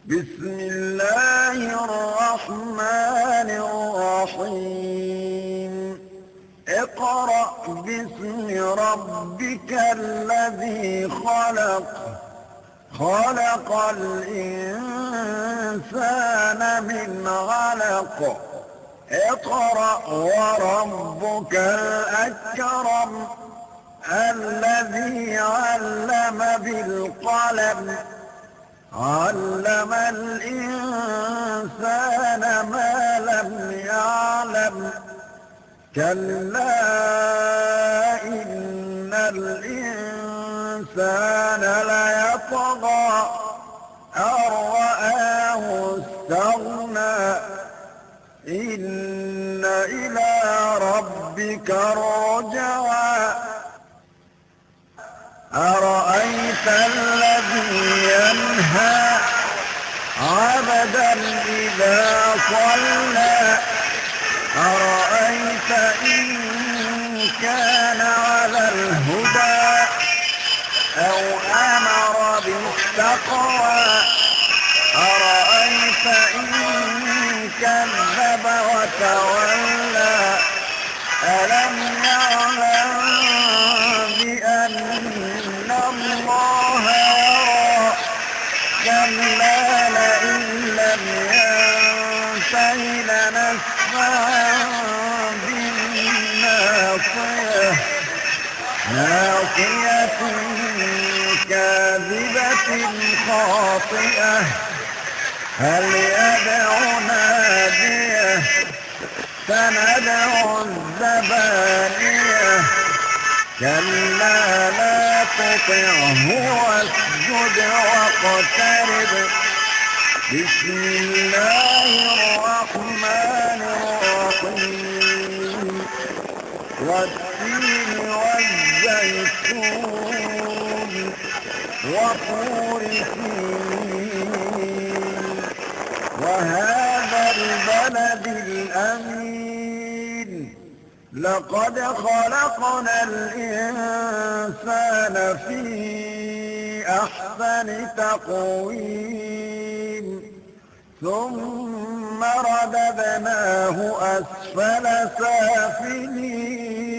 بسم الله الرحمن الرحيم اقرأ باسم ربك الذي خلق خلق الإنسان من علق اقرأ وربك الأكرم الذي علم بالقلم علم الإنسان ما لم يعلم كلا إن الإنسان ليطغى أن رآه استغنى إن إلى ربك الرجعى أرأيت الذي ينهى عبدا إذا صلى أرأيت إن كان على الهدى أو أمر بالتقوى أرأيت إن كذب وتولى ألم يعلم بأن الله يرى كلا لئن لم ينته لنسفعا بالناصية ناصية كاذبة خاطئة هل يدع ناديه سندع الزبانية كلا لا تطعه واسجد واقترب بسم الله الرحمن الرحيم والتين والزيتون وطور سينين وهذا البلد الأمين لقد خلقنا الإنسان في أحسن تقويم ثم رددناه أسفل سافلين